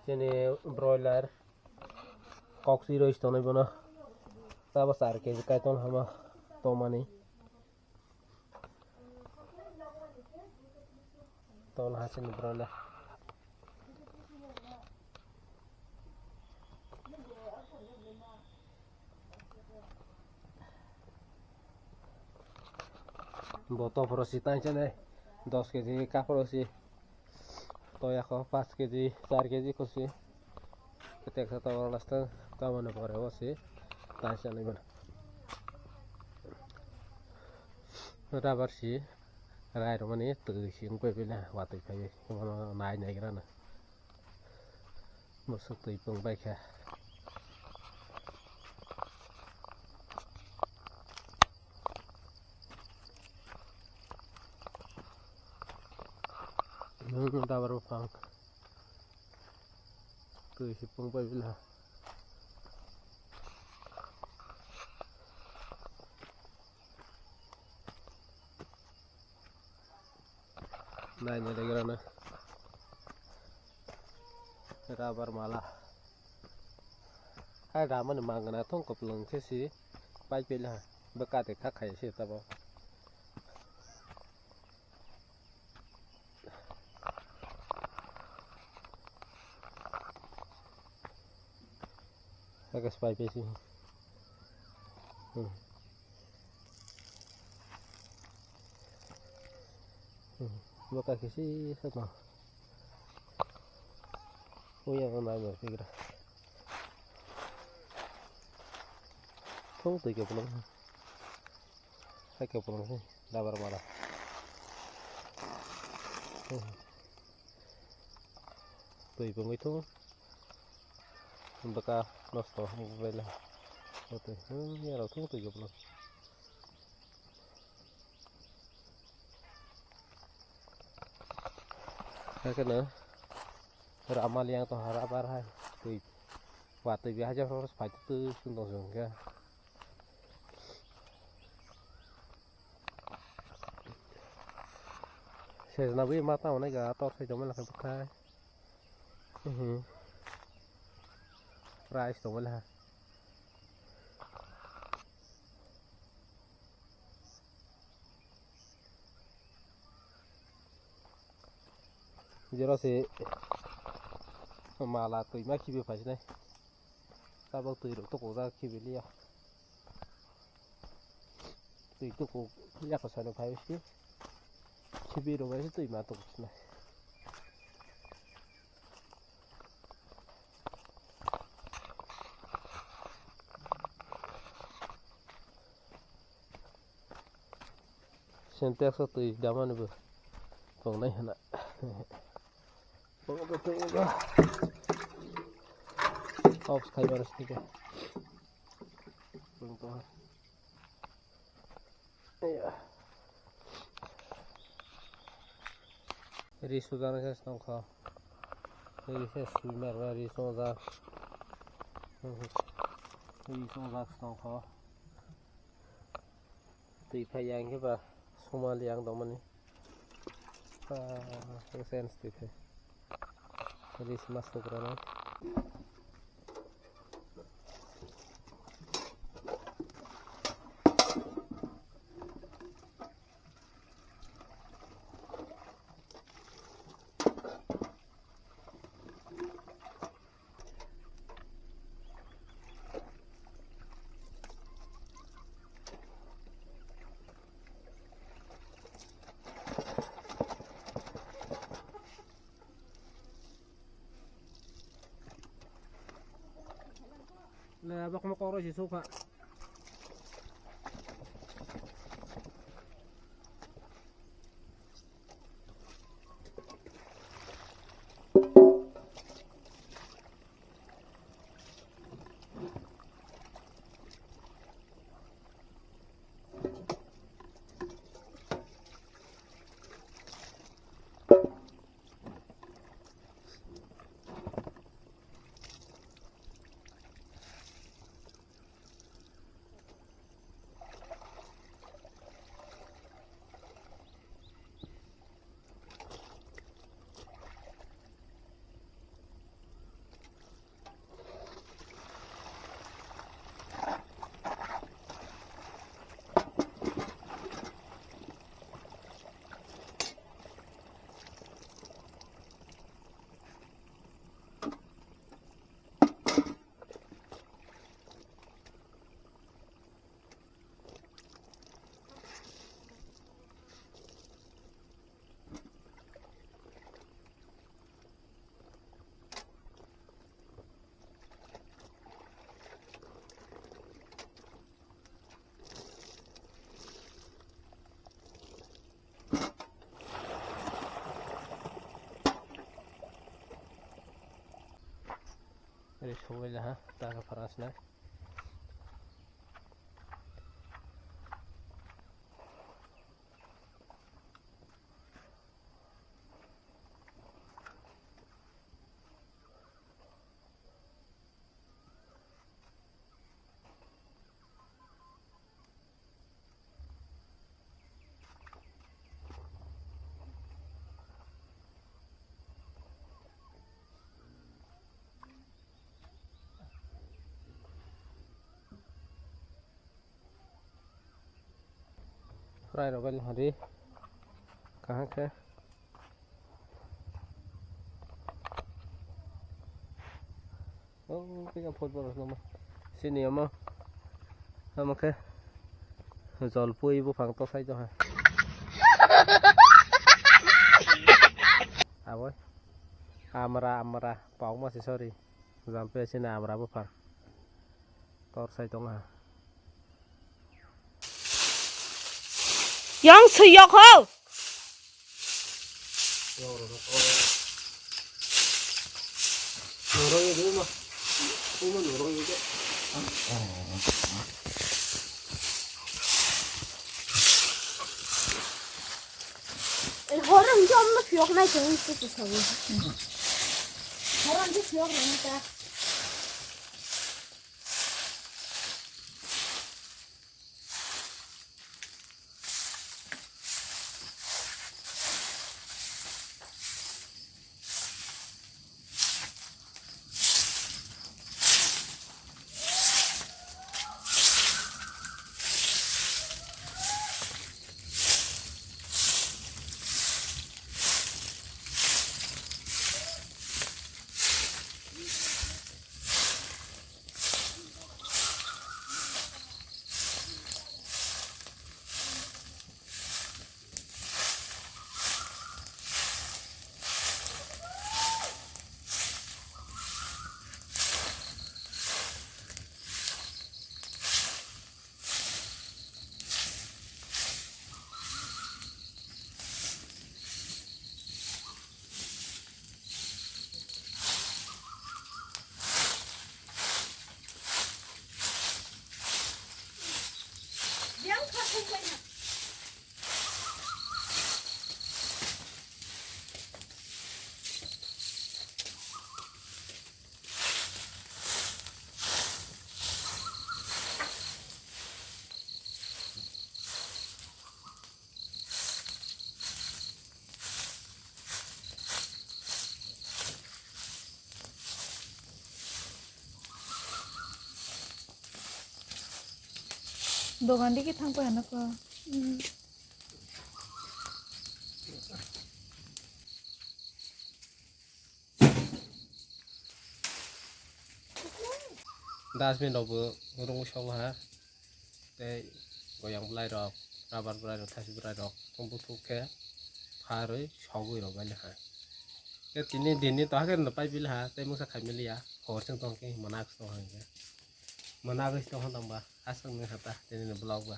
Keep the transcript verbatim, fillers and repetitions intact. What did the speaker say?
Chini broiler kok si roi tonwi bono. Tabo char keji kaiton hama tomani. Tol hasini broiler. Bo tophoro si tangsa nai dos keji kaphoro si. Toya kho paanch keji, char keji kho si. Teksa tophoro last tamoni pore bo si tangsa nai bono. Rubber si rai rwmani twi si wngwi phaina watwi phaiwi bono nai naigra na. Bwswk twi pung bai kha. Nwng dabar buphang twi si pung bai bila. Naina degrana rubber mala. Hai ramani mangana thong koplong khe si pai pela ha. Bwkate kha khai se tabo. Hagas pai pesi. Hmm. Hmm. Boka kisi sano. Uya ko nai mo sigra. Thong twi ke pulang. Hai ke pulang si. Dabar mala. Hmm. Twi pungwi thung. Bwkha nosto wngwi baila. Ote, hmm, yarok thung twi kwplwng. Haikhe no, rama liang tong hara bar hai. Twi, watwi bi hajar horos phai twi sung tong sung khe. Sejna bwi ma tamo nai ga tor sai tongmani khe bwkhai. Mhm. Price tongmani ha. Jora se mala twi ma khibi phai sinai. Tabok twi rok tokojak khibi liya. Twi tuku yako sano phai si khibi rok bai si twi ma tuku sinai. Sintex o twi damani bo tongnai hwnna. Off khai mano sini khe. Ri sujak nai se tongkha. Ri se swimer ba ri sujak. Ri sujak tongkha. Twi phai yang khe ba suma liang tongmani. Ah, sense twi phai. Ri suma sukrana. Le, abak mo koro si suka. Wele ha, ta ka farasna. Fry rok bai hari kaham khe. Oh, pick up football no. Sini omo. Omo khe. Jol pui buphang to sai to ha. Abo. Amra, amra. Pau ma se, sorry. Jol pui sini amra buphang. Tor sai tong ha. Yang suyok ho. Horang jom no suyok nai tong se se sawi. Horang je suyok rang ta. Dogan digi thang pai hana ko. Dustbin rok bo rung song ha. Tei goyang bwlai rok, rubber bwlai rok, thasi bwlai rok, buthuk khe pharwi sogwi rok bai ha. Tei tini din ni to hakhe no pai pili ha, tei mungsa khai mili ya, hor chwng tong khe mwnakhe tong ha hwnkhe. Mwnagwi tong ha tong ba, aswk ni hata tini ni vlog ba.